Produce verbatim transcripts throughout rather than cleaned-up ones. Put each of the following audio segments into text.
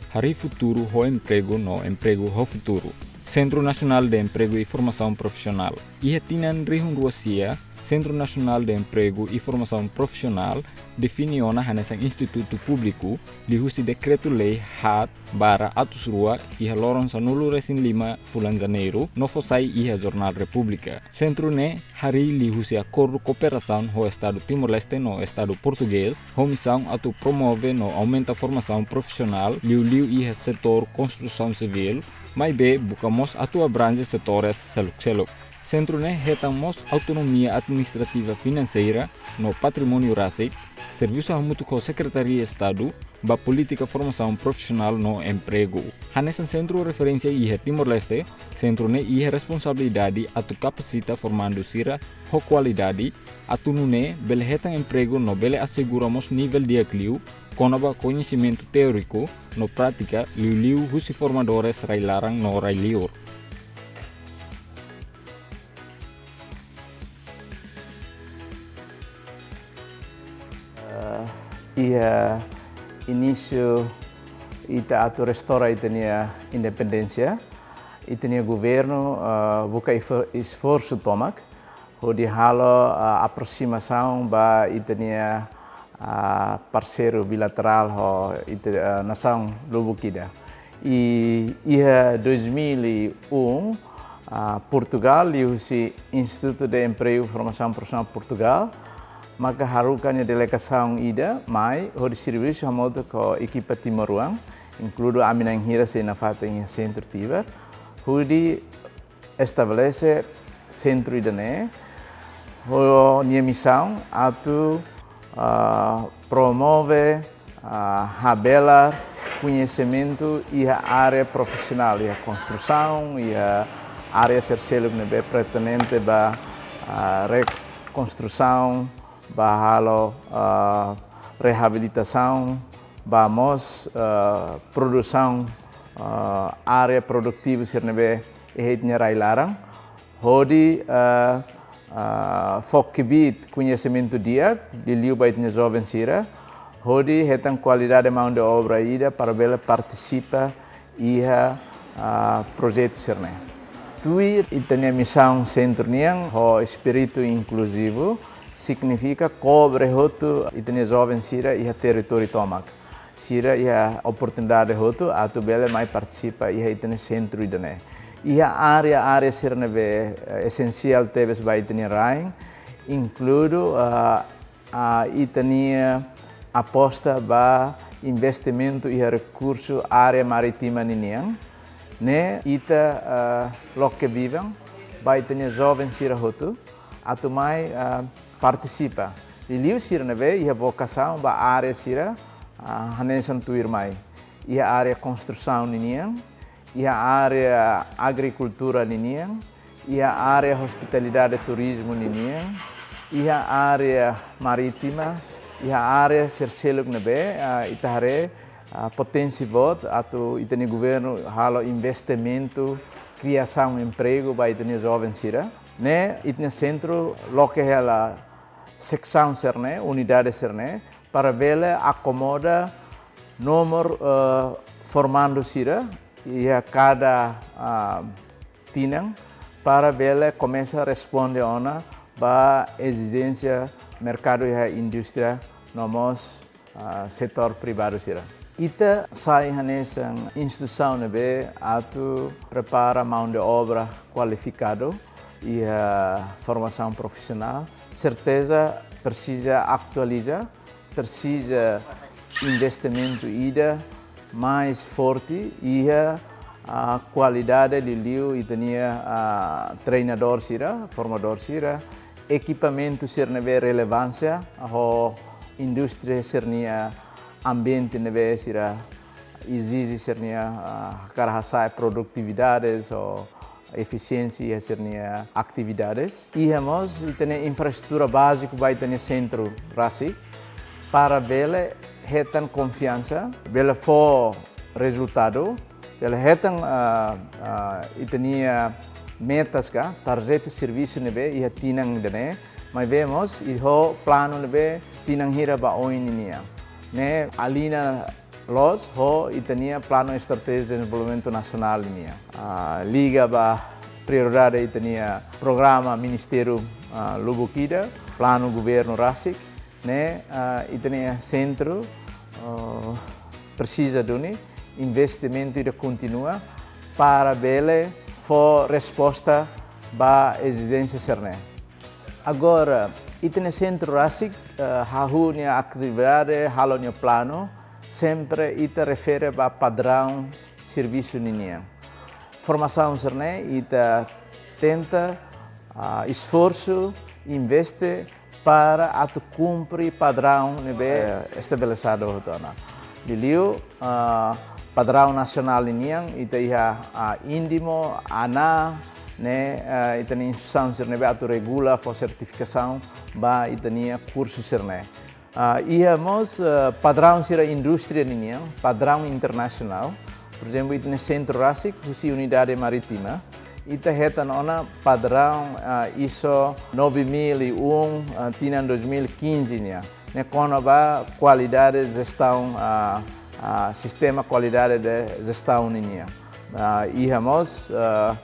Harii futuru ho empregu no empregu ho futuru. Sentru Nasionál de Empregu i Formasaun Profisionál. Iha tinan rihun rua sia, Sentru Nasionál de Empregu i Formasaun Profisionál define ona hanesan institutu públiku liuhusi dekretu-lei haat barra atus rua iha loron sanulu resin lima fulan Janeiru no fó sai iha Jornál Repúblika. Sentru ne'e harii liuhusi akordu kooperasaun ho Estadu Timor-Leste no Estadu Portugés, ho misaun atu promove no aumenta formasaun profisionál liuliu iha setór konstrusaun sivíl, maibé buka mós atu abranje setores seluk-seluk. Sentru ne'e hetan mós autonomia administrativa, finanseira no patrimóniu rasik, servisu hamutuk ho Sekretaria Estadu ba polítika formasaun profisionál no empregu. Hanesan sentru referénsia iha Timor-Leste, sentru ne'e iha responsabilidade atu kapasita formandu sira ho kualidade, atu nune'e bele hetan empregu no bele asegura mós nivel di'ak liu kona-ba koñesimentu teóriku no prátika, liuliu husi formadores rai-laran no rai-liur. Eh, iha inísiu ita atu restaura ita-nia independénsia, ita-nia governu, eh, buka esfor-, esforsu tomak hodi halo, eh, aproximasaun ba ita-nia, eh, parseiru bilaterál ho ita, eh, nasaun lubuk ida. I iha dois mil e um, ah, Portugal, liuhusi Instituto de Emprego e Formação Profissional Portugal, maka haruka nia delegasaun ida mai hodi servisu hamutuk ho ekipa timoroan, inkludu ami na'in hira sei nafatin iha sentru Tibar, hodi estabelese sentru ida-ne'e ho nia misaun atu, ah, promove, ah, habelar koñesimentu iha área profisionál, iha konstrusaun, iha área sira seluk ne'ebé pertinente ba, ah, rekonstrusaun, ba halo, ah, reabilitasaun, ba mós, ah, produsaun, ah, área produtivu sira ne'ebé iha ita-nia rai-laran, hodi, ah, ah, fó kbiit koñesimentu di'ak liuliu ba ita-nia joven sira, hodi hetan kualidade mão de obra ida para bele partisipa iha, ah, projetu sira-ne'e. Tuir ita-nia misaun sentru nian ho espíritu inkluzivu, signifika kobre hotu ita-nia joven sira iha territóriu tomak. Sira iha oportunidade hotu atu bele mai partisipa iha ita-nia sentru ida-ne'e. Iha área-área sira ne'ebé, eh, esensiál tebes ba ita-nia rain, inkludu, ah, ah, ita-nia aposta ba investimentu iha rekursu área marítima ninian, ne'e ita, ah, loke biban ba ita-nia joven sira hotu atu mai, ah, partisipa. Liuliu sira ne'ebé iha vokasaun ba área sira, ah, hanesan tuirmai. Iha área konstrusaun ninian, iha área agrikultura ninian, iha área ospitalidade turizmu ninian, iha área marítima, iha área sira seluk ne'ebé, ah, ita haree, ah, potensi boot atu ita-nia governu halo investimentu, kriasaun empregu ba ita-nia joven sira. Ne'e ita-nia sentru loke hela seksaun sira-ne'e, unidade sira-ne'e, para bele akomoda nomor, eh, formandu sira iha kada, ah, tinan, para bele komesa responde ona ba ezijénsia merkadu iha indústria no mós, ah, setór privadu sira. Ita sai hanesan instituisaun ne'ebé atu prepara mão de obra kualifikadu iha formasaun profisionál, serteza presiza atualiza, presiza investimentu ida mais forte iha, ah, kualidade liuliu ita-nia, ah, treinadór sira, formadór sira, ekipamentu sira ne'ebé relevánsia ho indústria sira-nia ambiente ne'ebé sira ezije sira-nia, ah, hakarak hasa'e produtividade ou efisiénsia iha sira-nia atividades. Iha mós ita-nia infraestrutura báziku ba ita-nia sentru rasik para bele hetan konfiansa, bele fó rezultadu, bele hetan, ah, ah, ita-nia metas ka tarjetu servisu ne'ebé iha tinan ida-ne'e, maibé mós iha planu ne'ebé tinan hira ba oin ninian. Ne'e alina loos ho ita-nia Planu Estratéjiku Dezenvolvimentu Nasionál nian. Ah, liga ba prioridade ita-nia programa ministériu, ah, lubuk ida, planu governu rasik, ne'e, ah, ita-nia sentru, ah, presiza duni investimentu ida kontinua para bele fó resposta ba ezijénsia sira-ne'e. Agora, ita-nia sentru rasik, eh, hahú nia atividade, halo nia planu, sempre ita refere ba padraun servisu ninian. Formasaun sira-ne'e, ita tenta, ah, esforsu, investe para atu kumpre padraun ne'ebé, eh, estabelesidu hotu ona. Liuliu, ah, padraun nasionál ninian, ita iha, ah, INDMO, ANAA, ne'e, ah, ita-nia instituisaun sira ne'ebé atu regula, fó sertifikasaun ba ita-nia kursu sira-ne'e. Ah, iha mós, ah, padraun sira indústria ninian, padraun internasionál. Por ezemplu, ita-nia sentru rasik, husi Unidade Marítima, ita hetan ona padraun, ah, ISO nove mil e um, ah, tinan dois mil e quinze nian. Ne'e kona-ba kualidade jestaun, ah, ah, sistema kualidade de jestaun ninian. Ah, iha mós, ah,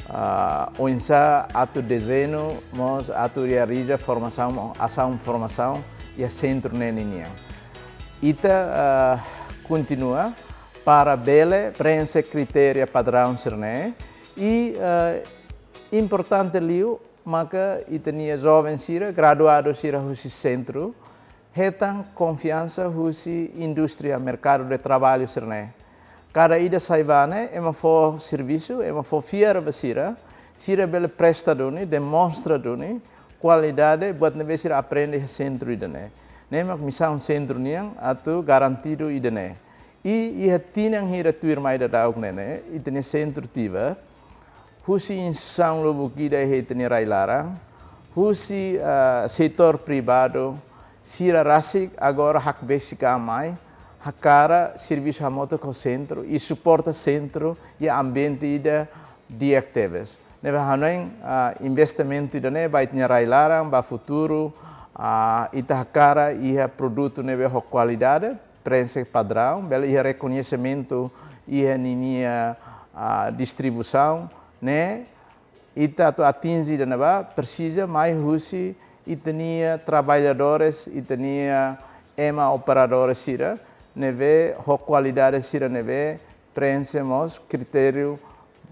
ah, oinsá atu dezeñu, mós atu realiza formasaun, asaun formasaun iha sentru ne'e ninian. Ita, ah, kontinua para bele preenxe kritériu padraun sira-ne'e i, ah, importante liu maka ita-nia joven sira, graduadu sira husi sentru, hetan konfiansa husi indústria, merkadu de traballu sira-ne'e. Kada ida sai bá ne'e, ema fó servisu, ema fó fiar ba sira, sira bele presta duni, demonstra duni kualidade buat ne'ebé sira aprende iha sentru ida-ne'e. Ne'e mak misaun sentru nian atu garantidu ida-ne'e. I iha tinan hira tuirmai daudauk ne'e ne'e, ita-nia sentru Tibar, husi instituisaun lubuk ida iha ita-nia rai-laran, husi, ah, setór privadu, sira rasik agora hakbesik an mai, hakarak servisu hamutuk ho sentru, i suporta sentru iha ambiente ida di'ak tebes. Ne'ebé hanoin, ah, investimentu ida-ne'e ba ita-nia rai-laran, ba futuru, ah, ita hakarak iha produtu ne'ebé ho kualidade, preenxe padraun, bele iha rekoñesimentu iha ninia, ah, distribuisaun, ne'e ita atu atinje ida-ne'ebá, presiza mai husi ita-nia traballadores, ita-nia ema operadores sira, ne'ebé ho kualidade sira ne'ebé preenxe mós kritériu,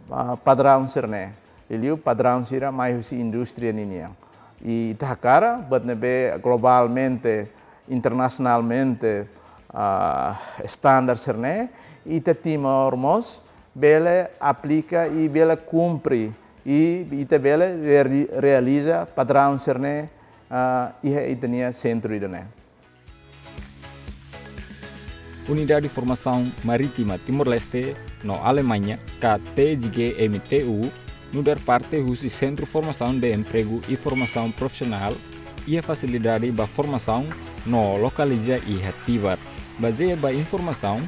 ah, padraun sira-ne'e. Liuliu padraun sira mai husi indústria ninian. I ita hakarak, buat ne'ebé globalmente, internasionalmente, ah, standar sira-ne'e, ita Timor mós bele aplika i bele kumpre, i ita bele reali-, realiza padraun sira-ne'e, ah, iha ita-nia sentru ida-ne'e. Unidade Formasaun Marítima Timor-Leste no Alemaña, ka T G M T U, nu'udar parte husi Sentru Formasaun de Empregu i Formasaun Profisionál, iha fasilidade ba formasaun no lokaliza iha Tibar. Bazeia ba informasaun,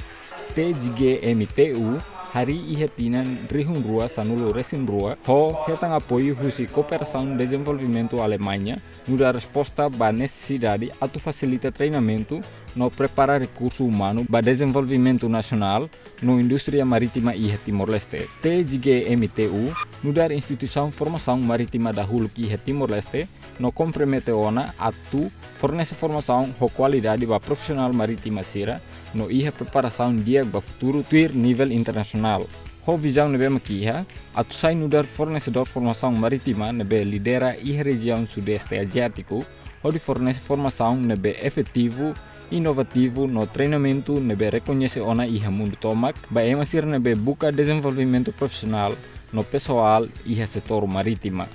T G M T U harii iha tinan rihun rua sanulu resin rua, ho hetan apoiu husi Kooperasaun Dezenvolvimentu Alemaña, nu'udar resposta ba nesesidade atu fasilita treinamentu no prepara rekursu umanu ba dezenvolvimentu nasionál no indústria marítima iha Timor-Leste. T G M T U nu'udar instituisaun formasaun marítima dahuluk iha Timor-Leste, no kompromete ona atu fornese formasaun ho kualidade ba profisionál marítima sira, no iha preparasaun di'ak ba futuru tuir nivel internasionál. Ho vizaun ne'ebé mak iha, atu sai nu'udar fornesedór formasaun marítima ne'ebé lidera iha rejiaun Sudeste Aziátiku, hodi fornese formasaun ne'ebé efetivu, inovativu no treinamentu ne'ebé rekoñese ona iha mundu tomak, ba ema sira ne'ebé buka dezenvolvimentu profisionál no pesoál iha setór marítima.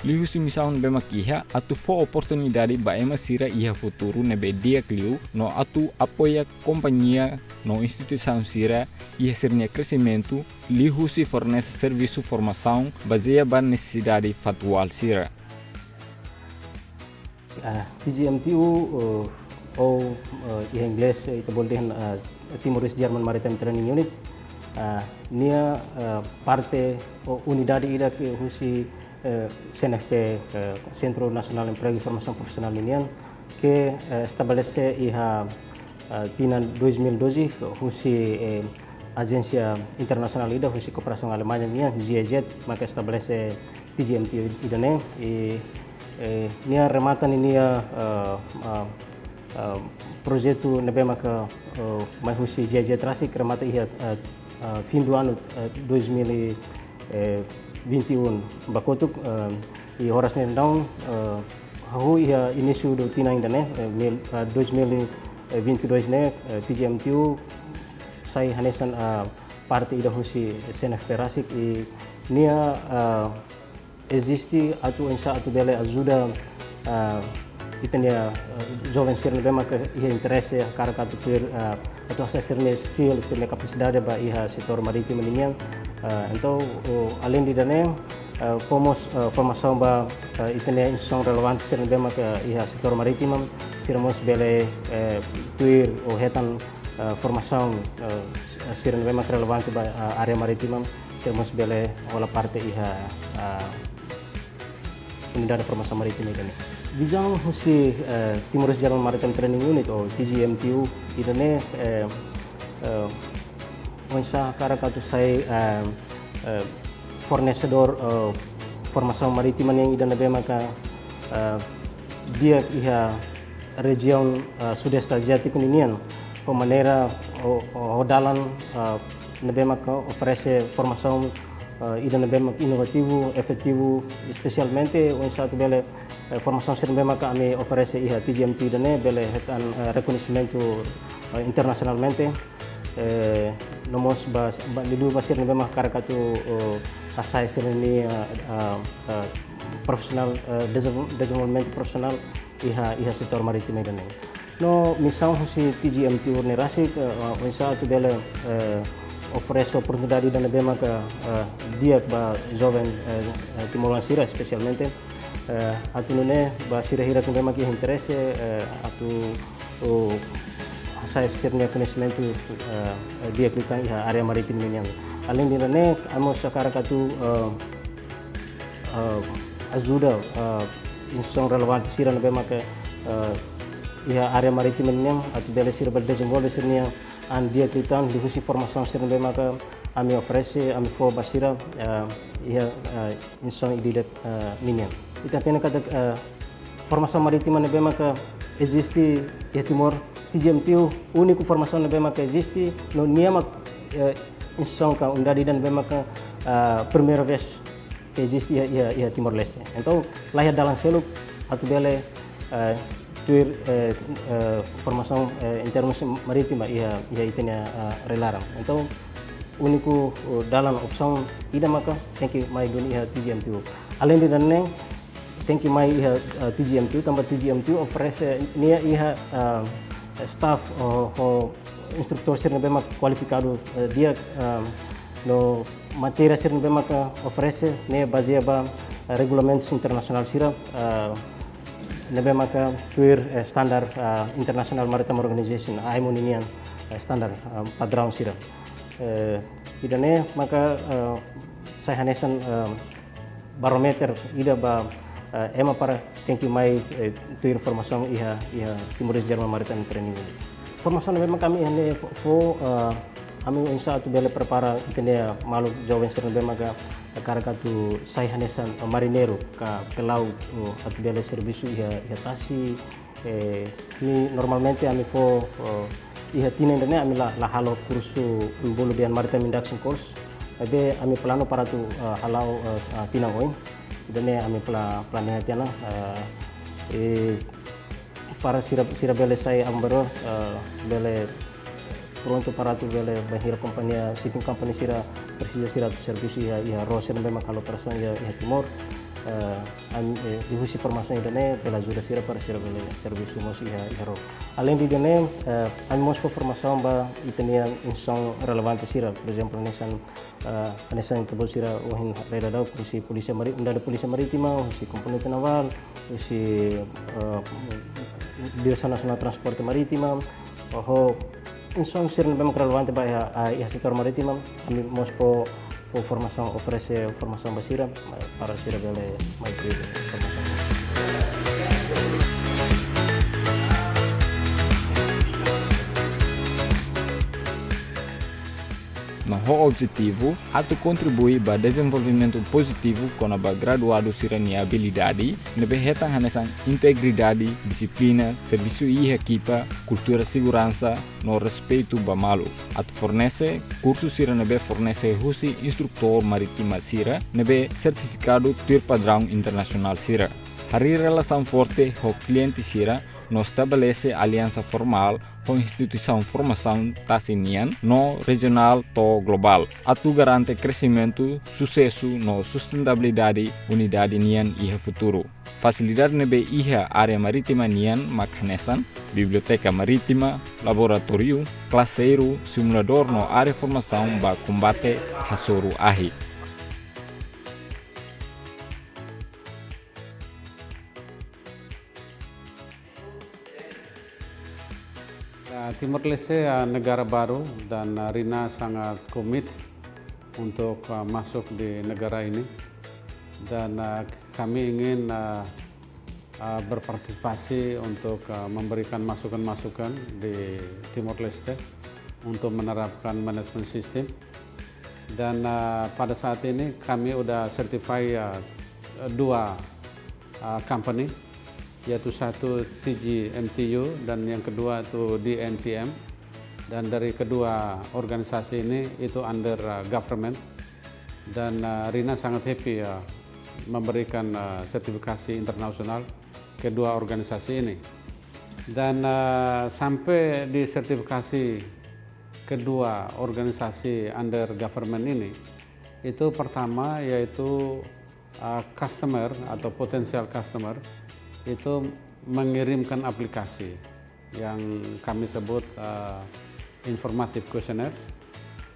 Liuhusi misaun ne'ebé mak iha, atu fó oportunidade ba ema sira iha futuru ne'ebé di'ak liu, no atu apoia kompañia no instituisaun sira iha sira-nia kresimentu, liuhusi fornese servisu formasaun bazeia ba nesesidade faktuál sira. Ah, T G M T U, eh, ou, eh, iha inglés, eh, ita bolu dehan, eh, Timor-Leste German Maritime Training Unit, ah, nia, eh, parte ou unidade ida ke husi, eh, C N F P, eh, Centro Nacional Emprego e Formação Profissional ninian, ke, eh, estabelese iha ah, tinan dois mil e doze, husi, eh, ajénsia internasionál ida, husi kooperasaun Alemaña nian, G I Z, maka estabelese T G M T ida-ne'e, i, eh, nia remata ninia, ah, ah, ah, projetu ne'ebé maka, eh, mai husi G I Z rasik remata iha, eh, eh, fim do ano, eh, dois mil e vinte e um ba kotuk, eh, i oras ne'e daudaun, eh, hahú iha inísiu do tinan ida-ne'e, eh, mil, eh, dois mil e vinte e dois ne'e, eh, T G M T U sai hanesan, eh, parte ida husi C N F P rasik i nia, eh, eziste atu oinsá atu bele ajuda, ah, ita-nia, ah, joven sira ne'ebé maka iha interese hakarak atu tuir, ah, atu hasa'e sira-nia skill, sira-nia kapasidade ba iha setór marítimu ninian. Ah, entaun, oh, aleinde ida-ne'e, ah, fó mós, ah, formasaun ba, ah, ita-nia instituisaun relevante sira ne'ebé maka iha setór marítimu, sira mós bele, eh, tuir ou hetan, ah, formasaun, ah, sira ne'ebé maka relevante ba, ah, área marítima, sira mós bele hola parte iha, ah, Unidade Formasaun Marítima ida-ne'e. Vizaun husi, eh, Timor Leste German Maritime Training Unit ou T G M T U ida-ne'e, eh, eh, oinsá hakarak atu sai, eh, eh, fornesedór, eh, formasaun marítima nian ida ne'ebé maka, eh, di'ak iha rejiaun, eh, Sudeste Aziátiku ninian, ho maneira ou, ou, ho dalan, eh, ne'ebé maka oferese formasaun, eh, ida ne'ebé maka inovativu, efetivu, espesialmente oinsá atu bele, eh, formasaun sira ne'ebé maka ami oferese iha T G M T ida-ne'e bele hetan, eh, rekoñesimentu, eh, internasionalmente. Eh, no mós ba, ba, liuliu ba sira ne'ebé maka hakarak atu, eh, hasa'e sira-nia, eh, eh, eh, profisionál, eh, dezenvol-, dezenvolvimentu profisionál iha, iha setór marítimu ida-ne'e. No misaun husi T G M T U ne'e rasik, eh, oinsá atu bele, eh, oferese oportunidade ida ne'ebé maka, eh, di'ak ba joven, eh, eh, timoroan sira espesialmente, eh, atu nune'e ba sira hirak ne'ebé maka iha interese, eh, atu, oh, hasa'e sira-nia koñesimentu, eh, eh, di'ak liután iha área marítimu nian. Aleinde ida-ne'e, ami mós hakarak atu, eh, eh, ajuda, eh, instituisaun relevante sira ne'ebé maka, eh, iha área marítima nian atu bele sira bele dezenvolve sira-nia an di'ak liután liuhusi formasaun sira ne'ebé maka ami oferese, ami fó ba sira, eh, iha, eh, instituisaun ida-idak, eh, ninian. Ita hatene katak, eh, formasaun marítima ne'ebé maka eziste iha Timor, T G M T U, úniku formasaun ne'ebé maka eziste, no nia mak, eh, instituisaun ka unidade ida ne'ebé maka, eh, primeira vez ke eziste iha, iha, iha Timor-Leste. Entaun, laiha dalan seluk atu bele, eh, tuir, eh, eh, formasaun, eh, em termos marítima iha, iha ita-nia, eh, rai-laran. Entaun, úniku, eh, dalan opsaun ida maka tenke mai duni iha T G M T U. Aleinde ida-ne'e, tenke mai iha, eh, T G M T U, tanba T G M T U oferese nia iha, eh, staff ou, ou instrutór sira ne'ebé mak kualifikadu, eh, di'ak, eh, no matéria sira ne'ebé maka oferese ne'e bazeia ba, eh, regulamentus internasionál sira, eh, ne'ebé maka tuir, eh, standar, eh, International Maritime Organization, I M O ninian, eh, standar, eh, padraun sira. Eh, ida-ne'e maka, eh, sai hanesan, eh, barómetru ida ba, eh, ema para tenke mai, eh, tuir formasaun iha, iha Timor Leste German Maritime Training Unit. Formasaun ne'ebé maka ami iha ne'e fó, fó, eh, ami oinsá atu bele prepara ita-nia maluk joven sira ne'ebé maka hakarak atu sai hanesan, eh, marineiru ka pelau, eh, atu bele servisu iha, iha tasi, eh, ami normalmente ami fó, eh, iha tinan ida-ne'e ami la, la halo kursu bolu dehan Maritime Induction Course. Maibé ami planu para atu, eh, hala'o, eh, eh, tinan oin. Ida-ne'e ami pla-, planeia tiha ona, eh, i para sira, sira bele sai aban-bainrua, eh, bele prontu para atu bele bainhira kompañia, shipping company sira presiza sira atu servisu iha, iha ró sira ne'ebé mak halo operasaun iha, iha Timor. Eh, ami, eh, liuhusi formasaun ida-ne'e bele ajuda sira para sira bele servisu mós iha, iha ró. Aleinde ida-ne'e, eh, ami mós fó formasaun ba ita-nia instituisaun relevante sira, por ezemplu, hanesan, eh, hanesan ita-boot sira ohin haree daudauk, husi Polísia Mari-, Unidade Polísia Marítima, husi Komponente Navál, husi, eh, Diresaun Nasionál Transporte Marítima, ho instituisaun sira ne'ebé mak relevante ba iha, ah, iha setór marítima, ami mós fó, fó formasaun, oferese formasaun ba sira, eh, para sira bele mai tuir formasaun. Ho objetivu atu kontribui ba dezenvolvimentu pozitivu kona-ba graduadu sira-nia abilidade, ne'ebé hetan hanesan integridade, dixiplina, servisu iha ekipa, kultura seguransa, no respeitu ba malu. Atu fornese kursu sira ne'ebé fornese husi instrutór marítima sira ne'ebé sertifikadu tuir padraun internasionál sira. Harii relasaun forte ho kliente sira no estabelese aliansa formál ho instituisaun formasaun tasi nian no rejionál to'o globál, atu garante kresimentu, susesu no sustentabilidade unidade nian iha futuru. Fasilidade ne'ebé iha área marítima nian mak hanesan biblioteka marítima, laboratóriu, klaseiru, simuladór no área formasaun ba kombate hasoru ahi. Ah, Timor-Leste, ah, negara baru dan, ah, Rina sangat komit untuk, ah, masuk di negara ini. Dan, ah, kami ingin, ah, ah, berpartisipasi untuk, ah, memberikan masukan-masukan di Timor-Leste untuk menerapkan management system. Dan, ah, pada saat ini kami udah certify, ah, dua, ah, company, yaitu satu T G M T U dan yang kedua itu D N T M. Dan dari kedua organisasi ini itu under, ah, government. Dan, ah, Rina sangat happy, ah, memberikan, ah, sertifikasi internasional kedua organisasi ini. Dan, ah, sampai di sertifikasi kedua organisasi under government ini, itu pertama yaitu, ah, customer atau potential customer itu mengirimkan aplikasi yang kami sebut, ah, informative questionnaires.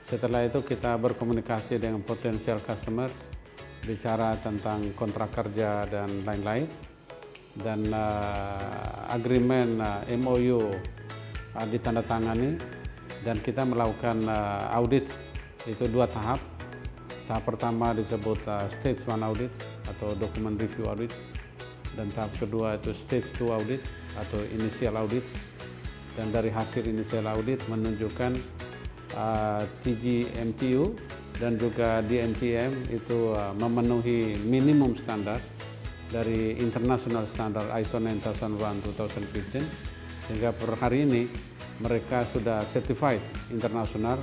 Setelah itu kita berkomunikasi dengan potential customers, bicara tentang kontrak kerja dan lain-lain. Dan, ah, agreement, ah, M O U, ah, ditandatangani dan kita melakukan, ah, audit itu dua tahap. Tahap pertama disebut, ah, stage one audit atau document review audit. Dan tahap kedua itu stage two audit atau initial audit. Dan dari hasil initial audit menunjukkan, ah, T G M T U dan juga D N T M itu, ah, memenuhi minimum standar dari international standard ISO nine thousand one two thousand fifteen, sehingga per hari ini mereka sudah certified internasional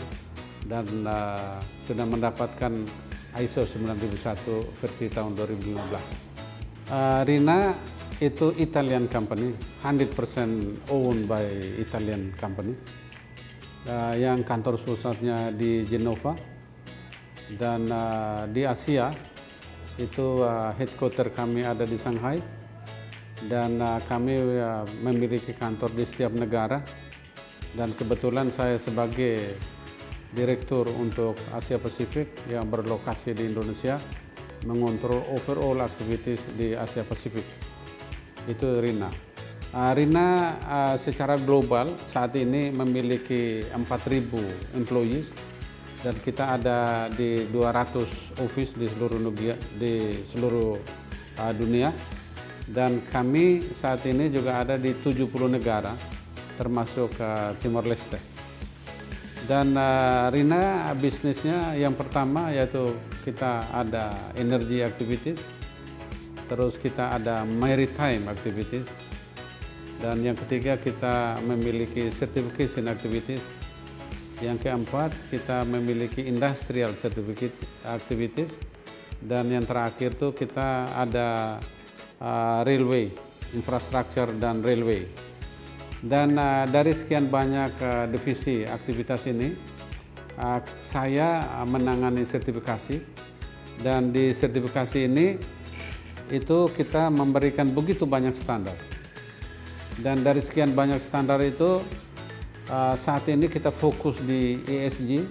dan, ah, sudah mendapatkan ISO sembilan ribu satu versi tahun dua ribu lima belas. Ah, Rina itu Italian company, hundred percent owned by Italian company, ah, yang kantor pusatnya di Genova. Dan, ah, di Asia, itu, ah, headquarter kami ada di Shanghai. Dan, ah, kami, ah, memiliki kantor di setiap negara. Dan kebetulan saya sebagai direktur untuk Asia Pasifik yang berlokasi di Indonesia, mengontrol overall activities di Asia Pasifik. Itu Rina. Ah, Rina, ah, secara global saat ini memiliki empat ribu employees dan kita ada di dua ratus office di seluruh negeri, di seluruh, ah, dunia. Dan kami saat ini juga ada di tujuh puluh negara, termasuk, ah, Timor Leste. Dan, ah, Rina bisnisnya yang pertama yaitu kita ada energy activities, terus kita ada maritime activities, dan yang ketiga kita memiliki certification activities, yang keempat kita memiliki industrial certificate activities, dan yang terakhir tuh kita ada, ah, railway, infrastructure dan railway. Dan, ah, dari sekian banyak, ah, divisi aktivitas ini, ah, saya, ah, menangani sertifikasi. Dan di sertifikasi ini, itu kita memberikan begitu banyak standar. Dan dari sekian banyak standar itu, ah, saat ini kita fokus di E S G,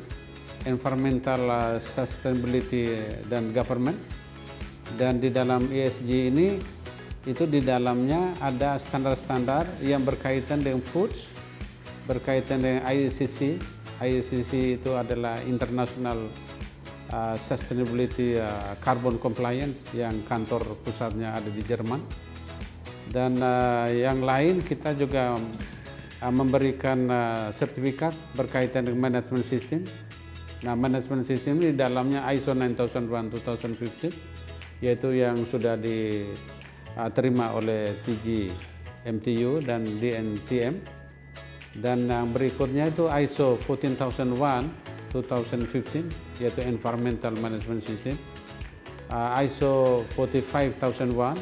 Environmental, ah, Sustainability dan Governance. Dan di dalam E S G ini, itu di dalamnya ada standar-standar yang berkaitan dengan foods, berkaitan dengan I S C C. I S C C itu adalah International, ah, Sustainability, ah, Carbon Compliance yang kantor pusatnya ada di Jerman. Dan, ah, yang lain kita juga, ah, memberikan, ah, sertifikat berkaitan dengan management system. Nah, management system di dalamnya ISO nine thousand one two thousand fifteen, yaitu yang sudah di, ah, terima oleh T G M T U dan D N T M. Dan yang berikutnya itu ISO fourteen thousand one two thousand fifteen, yaitu environmental management system. Ah, ISO forty-five thousand one,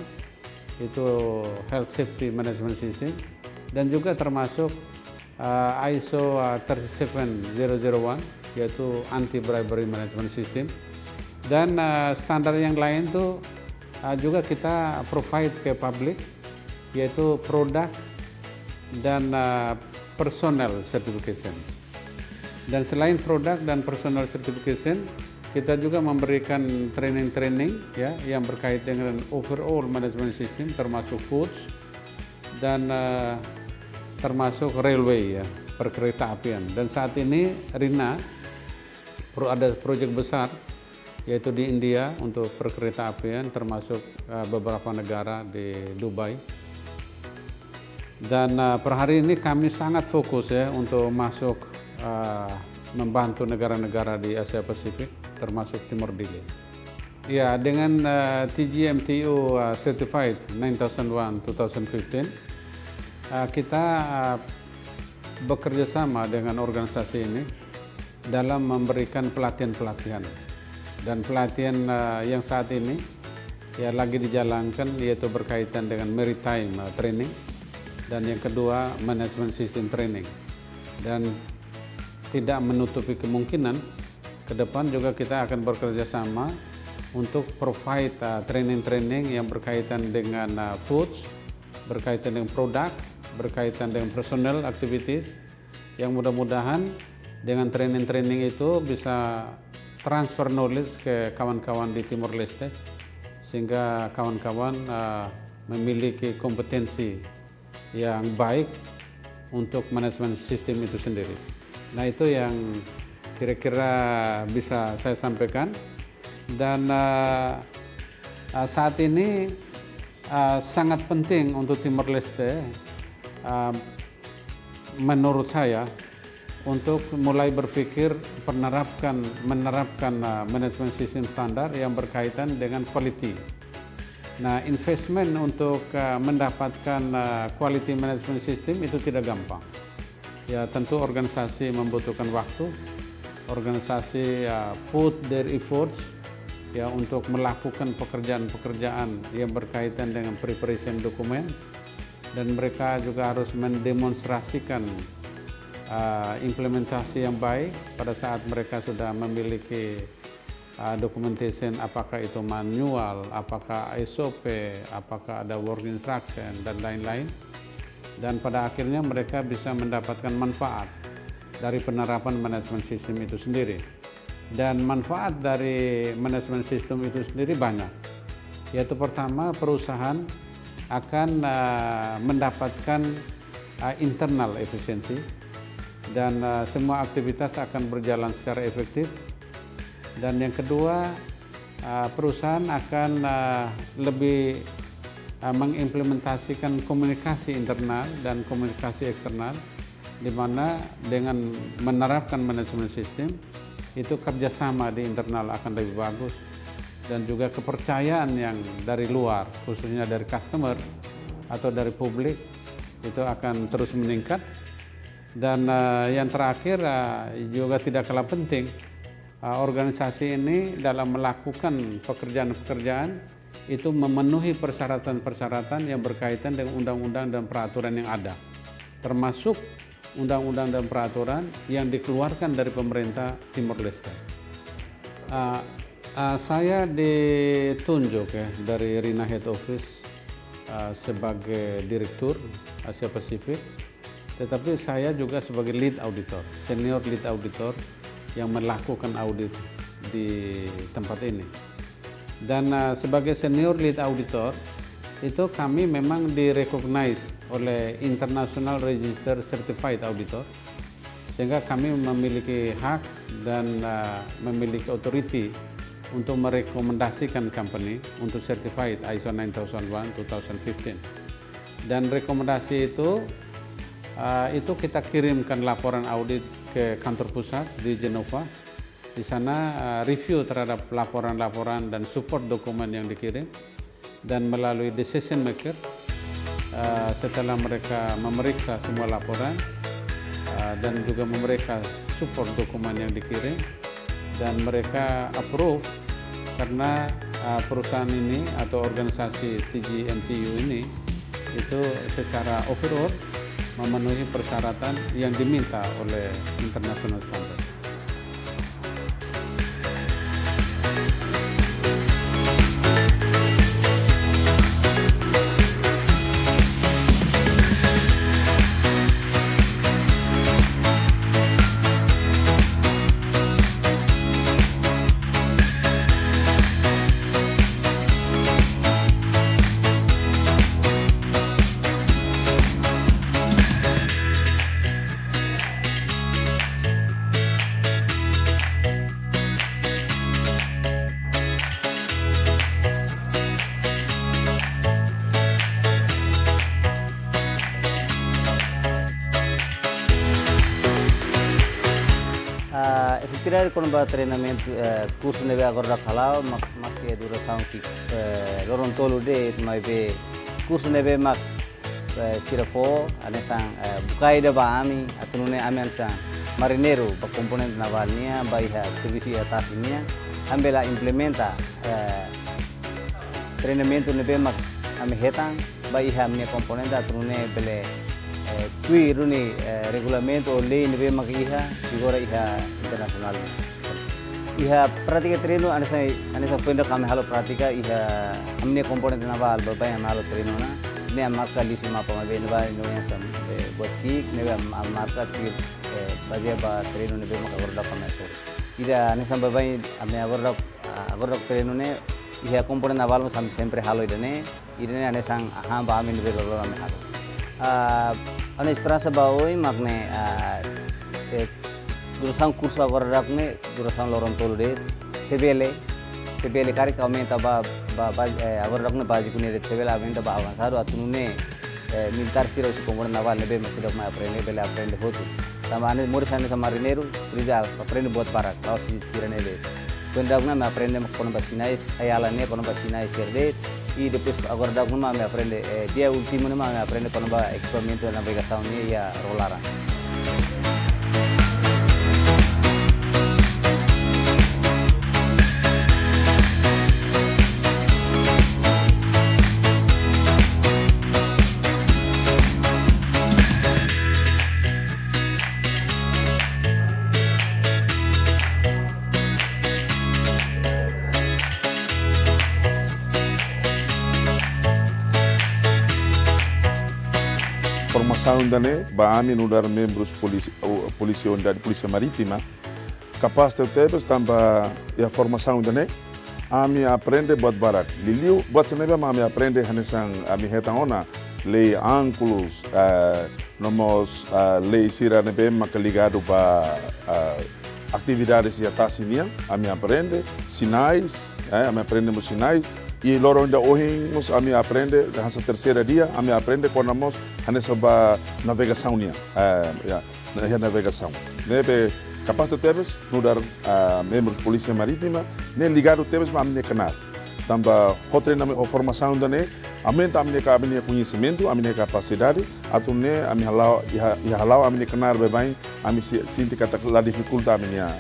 itu health safety management system. Dan juga termasuk, ah, ISO, ah, thirty-seven zero zero one, yaitu anti bribery management system. Dan, ah, standar yang lain itu, ah, juga kita provide ke publik, yaitu product dan, ah, personal certification. Dan selain product dan personal certification, kita juga memberikan training-training, ya, yang berkait dengan overall management system, termasuk foods dan, eh, termasuk railway, ya, perkereta apian. Dan saat ini Rina pro-, ada proyek besar, yaitu di India untuk perkereta apian, termasuk, eh, beberapa negara di Dubai. Dan, eh, per hari ini kami sangat fokus, ya, untuk masuk, eh, membantu negara-negara di Asia Pasifik, termasuk Timor Dili. Ya, dengan, eh, T G M T U, eh, Certified nine thousand one two thousand fifteen, eh, kita, eh, bekerja sama dengan organisasi ini dalam memberikan pelatihan-pelatihan. Dan pelatihan, eh, yang saat ini, ya, lagi dijalankan, yaitu berkaitan dengan maritime, eh, training, dan yang kedua, management system training. Dan tidak menutupi kemungkinan ke depan juga kita akan bekerja sama untuk provide, eh, training-training yang berkaitan dengan, eh, foods, berkaitan dengan produk, berkaitan dengan personal activities, yang mudah-mudahan dengan training-training itu bisa transfer knowledge ke kawan-kawan di Timor Leste, sehingga kawan-kawan, eh, memiliki kompetensi yang baik untuk manajemen sistem itu sendiri. Nah, itu yang kira-kira bisa saya sampaikan. Dan, eh, eh, saat ini, eh, sangat penting untuk Timor Leste, eh, menurut saya, untuk mulai berpikir menerapkan, menerapkan, eh, manajemen sistem standar yang berkaitan dengan quality. Nah, investment untuk, eh, mendapatkan, eh, quality management system itu tidak gampang. Ya, tentu organisasi membutuhkan waktu. Organisasi, ya, put their efforts, ya, untuk melakukan pekerjaan-pekerjaan yang berkaitan dengan preparation dokumen. Dan mereka juga harus mendemonstrasikan, eh, implementasi yang baik pada saat mereka sudah memiliki, eh, documentation, apakah itu manual, apakah S O P, apakah ada work instruction, dan lain-lain. Dan pada akhirnya mereka bisa mendapatkan manfaat dari penerapan manajemen sistem itu sendiri. Dan manfaat dari manajemen sistem itu sendiri banyak. Yaitu pertama, perusahaan akan, eh, mendapatkan, eh, internal efisiensi dan, eh, semua aktivitas akan berjalan secara efektif. Dan yang kedua, eh, perusahaan akan, eh, lebih, eh, mengimplementasikan komunikasi internal dan komunikasi eksternal, di mana dengan menerapkan manajemen sistem, itu kerjasama di internal akan lebih bagus, dan juga kepercayaan yang dari luar, khususnya dari customer atau dari publik, itu akan terus meningkat. Dan, eh, yang terakhir, eh, juga tidak kalah penting, eh, organisasi ini dalam melakukan pekerjaan-pekerjaan itu memenuhi persyaratan-persyaratan yang berkaitan dengan undang-undang dan peraturan yang ada, termasuk undang-undang dan peraturan yang dikeluarkan dari pemerintah Timor Leste. Ah, ah, saya ditunjuk, ya, dari Rina Head Office, ah, sebagai direktur Asia Pasifik, tetapi saya juga sebagai lead auditor, senior lead auditor yang melakukan audit di tempat ini. Dan, eh, sebagai senior lead auditor, itu kami memang di-recognize oleh International Register Certified Auditor, sehingga kami memiliki hak dan, eh, memiliki authority untuk merekomendasikan company untuk certified ISO nine thousand one two thousand fifteen. Dan rekomendasi itu, eh, itu kita kirimkan laporan audit ke kantor pusat di Genova. Di sana, eh, review terhadap laporan-laporan dan support dokumen yang dikirim, dan melalui decision maker, eh, setelah mereka memeriksa semua laporan, eh, dan juga memeriksa support dokumen yang dikirim, dan mereka approve karena, eh, perusahaan ini atau organisasi T G M T U ini itu secara overall memenuhi persyaratan yang diminta oleh international standard. Ah, efetividade kona-ba treinamentu, eh, kursu ne'ebé agora daudaun hala'o, mak, maski durasaun ki, eh, loron tolu de'it, maibé kursu ne'ebé mak, eh, sira fó, hanesan, eh, bukae ida ba ami, atu nune'e ami hanesan marineiru ba komponente navál nian, ba iha servisu iha tasi nian, ami bele implementa, eh, treinamentu ne'ebé mak ami hetan, ba iha ami-nia komponente atu nune'e bele, eh, tuir duni, eh, regulamentu ou lei ne'ebé mak iha, vigora iha internasionál. Iha prátika treinu, hanesan, hanesan foin daudaun ami halo prátika, iha ami-nia komponente navál, baibain ami halo treinu ona, ne'e ami marka liuhusi mapa maibé ne'ebá no yang sam, eh, buat ki'ik, ne'ebé ami, ami marka tuir, eh, bazeia ba treinu ne'ebé mak agora daudaun ami hasoru. Ida hanesan baibain ami agora daudaun, ah, agora daudaun treinu ne'e, iha komponente navál mós ami sempre halo ida-ne'e, ida-ne'e hanesan hahán ba ami ne'ebé loroloron ami halo. Ah, ha'u-nia esperansa ba oin mak ne'e, ah, eh, durasaun kursu agora daudaun ne'e, durasaun loron tolu de'it, se bele, se bele karik aumenta ba, ba, ba, eh, agora daudaun ne'e báziku ne'e de'it, se bele aumenta ba avansadu atu nune'e, eh, militár sira husi komponente navál ne'ebé mak seidauk mai aprende, bele aprende hotu. Tanba ami moris hanesan marineiru, presiza aprende buat barak, la'ós sira-ne'e de'it. Foin daudaun ne'e ami aprende kona-ba sinais, ai-alan nian kona-ba sinais sira de'it, i depois agora daudaun ne'e mak ami aprende, eh, dia últimu ne'e mak ami aprende kona-ba ekipamentu navegasaun nian iha ró laran. Formasaun ida-ne'e ba ami nu'udar membrus polísia, ou polísia unidade Polísia Marítima, kapás tebes tanba iha formasaun ida-ne'e ami aprende buat barak. Liuliu buat sira ne'ebé mak ami aprende hanesan ami hetan ona lei AUNCLOS, eh, no mós, eh, lei sira ne'ebé maka ligadu ba, eh, atividades iha tasi nian, ami aprende sinais, eh, ami aprende mós sinais. I loron ida ohin mós ami aprende, hanesan terseira dia, ami aprende kona mós hanesan ba navegasaun nian, eh, ya, na, iha navegasaun. Ne'ebé kapás tebes nu'udar, ah, membrus Polísia Marítima, ne'e ligadu tebes ba ami-nia knaar. Tanba ho treinamentu, ho formasaun ida-ne'e, aumenta ami-nia ka-, ami-nia koñesimentu, ami-nia kapasidade, atu nune'e ami hala'o, iha, iha hala'o ami-nia knaar baibain, ami se-, sente katak la difikulta ami-nia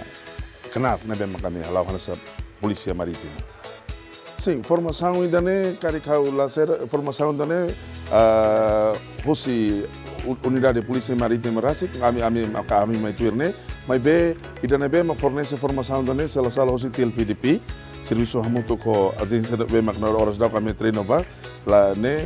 knaar ne'ebé mak ami hala'o hanesan Polísia Marítima. Sin, formasaun ida-ne'e, karik ha'u la sera, formasaun ida-ne'e, ah, husi u-, unidade Polísia Marítima rasik, ami, ami, maka ami mai tuir ne'e, maibé ida ne'ebé mak fornese formasaun ida-ne'e, sala-sala husi T L P D P, servisu hamutuk ho ajénsia ne'ebé mak nu'udar oras daudaun ami treinu ba, la ne'e,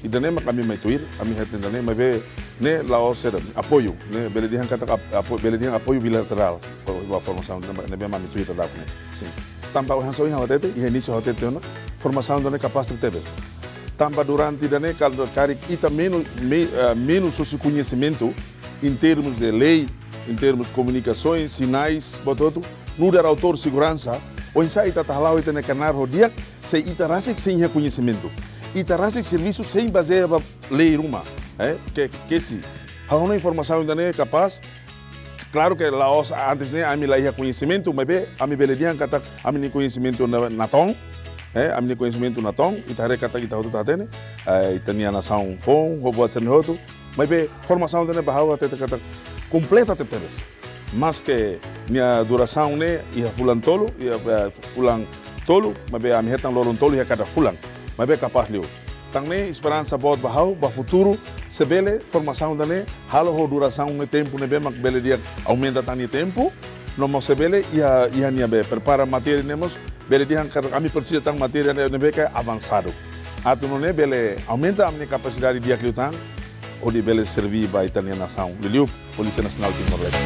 ida-ne'e mak ami mai tuir, ami hetan ida-ne'e, maibé ne'e la'ós sera, apoiu, ne'e bele dehan katak ap-, apo-, bele dehan apoiu bilaterál, ba, ba formasaun ne'ebé, ne'ebé mak ami tuir daudaun ne'e. Sin. Tanba hanesan ohin ha'u hatete, iha inísiu ha'u hatete ona, formasaun ida-ne'e kapás tebes. Tanba durante ida-ne'e, kal-, karik ita menu-, me-, eh, menus husi koñesimentu, em termos de lei, em termos komunikasoens, sinais, buat hotu, nu'udar autór seguransa, oinsá ita atu hala'o ita-nia knaar ho di'ak, se ita rasik sei iha koñesimentu. Ita rasik servisu sei bazeia ba lei ruma, eh, ke, ke si. Ha'u hanoin formasaun ida-ne'e kapás, Klaru ke la'ós antes ne'e ami la iha koñesimentu, maibé ami bele dehan katak ami-nia koñesimentu na-, natoon, eh, ami-nia koñesimentu natoon, ita haree katak ita hotu hatene, eh, ita-nia nasaun foun, ho buat sira-ne'e hotu, maibé formasaun ida-ne'e ba ha'u hatete katak kompleta tebetebes. Maske nia durasaun ne'e iha fulan tolu, iha, eh, fulan tolu, maibé ami hetan loron tolu iha kada fulan, maibé kapás liu. Tan ne'e esperansa boot ba ha'u, ba futuru, se bele formasaun ida-ne'e halo ho durasaun ne'e tempu ne'ebé mak bele di'ak aumenta tan nia tempu, no mós se bele iha, iha nia be prepara matéria ne'e mós bele dehan katak ami presiza tan matéria ne'e, ne'ebé ke avansadu. Atu nune'e bele aumenta ami-nia kapasidade di'ak liután, hodi bele serví ba ita-nia nasaun. Liuliu Polísia Nasionál Timor-Leste.